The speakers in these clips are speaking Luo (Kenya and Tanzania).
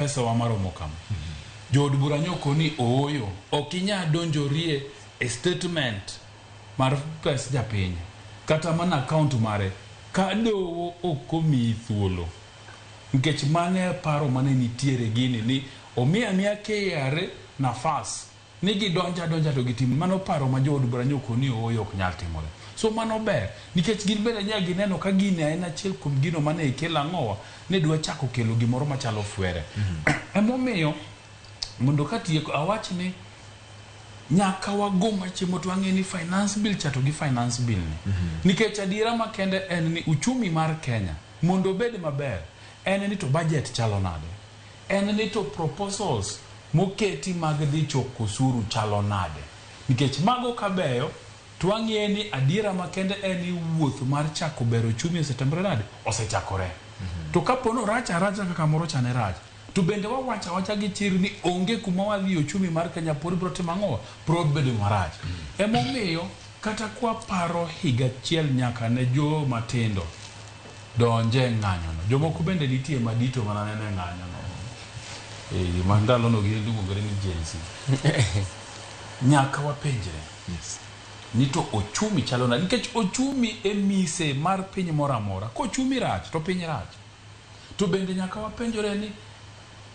Pesawa maromo kama. Jood bura nyoko ni ooyo, ok inyal donjorie e statement mar pes japiny kata mana account mare ka doho ok omiyi thuolo. Nikech mano e paro mane nitiere gini ni omiyo amiya KRA nafas ni gidonjo adonja to gitim mano paro ma jood bura nyoko ni ooyo ok nyal timore. So mano ber nikech gin bende nya gineno ka gini en achiel kuom gino mane kelo ang'owa ne dwa chako kelo gimoro machalo fwere. Emomiyo mondo katieko awach ni nyaka wago machiemo to wang'e ni finance bill cha to gi finance bill ni. Nikech adiera makende en ni uchumi mar Kenya mondo obed maber en ni to budget chalo nade? En ni to proposals moketi mag dhi choko osuru chalo nade? Nikech mago kabeyo to wang'e ni adiera makende en ni wuoth mar chako bero uchumi osetimore nade? Osechakore. To kapo ni orach aracha kaka moro cha ne rach, to bende wawacho awacha gi chir ni onge kuma wadhi uchumi mar Kenya pod biro timo ang'o? Biro bedo marach. Emomiyo kata kwaparo higa achiel nyaka ne joma tindo donje e ng'anyono. Jomoko bende nitie madito mana neno e ng'anyono. Ma ndalono giluongore ni Gen Z. Nyaka wapenjre ni to ochumi chalo nade? Nikech ochumi e mise mar piny moro amora. Kochumi rach to piny rach. To bende nyaka wapenjore ni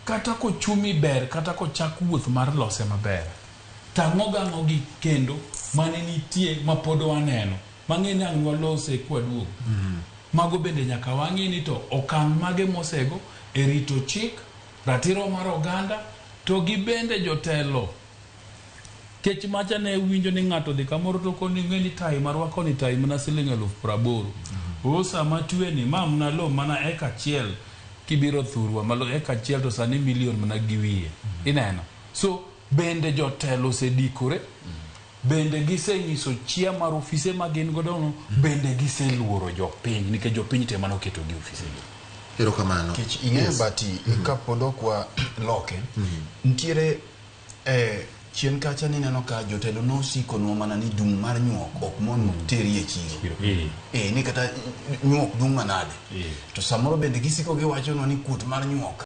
kata kochumi ber kata kochak wuoth mar lose maber, to ang'o gang'o gi kendo mane nitie mapod waneno mang'e ni ang' walose kwaduogo. Mago bende nyaka wang'i ni to okang' mage mosego e rito chik, ratiro mar oganda, to gi bende jotelo. Kech macha ne winjo ni ng'ato dhi kamoro to koni ng'e ni tai marwako ni tai mana siling 80,000. O sama twe ni ma mana lo mana eka achiel kibiro thurwa malo eka achiel to sani milion mana gi wiye. Ineno? So bende jotelo osedikore, bende gisenyiso chia mar ofise ma gin godo no, bende giseluoro jopiny nikech jopiny te mane oketogi e ofise gi. Erokamano. Nikech ing'eyo bati kapod ok waloke, nitiere chien kacha nineno ka jotelo nosikonwa mana ni dung' mar nyuok ok mon teri e chiro. Ni kata nyuok dung' manade. To samoro bende gisiko giwachonwa ni kuot mar nyuok.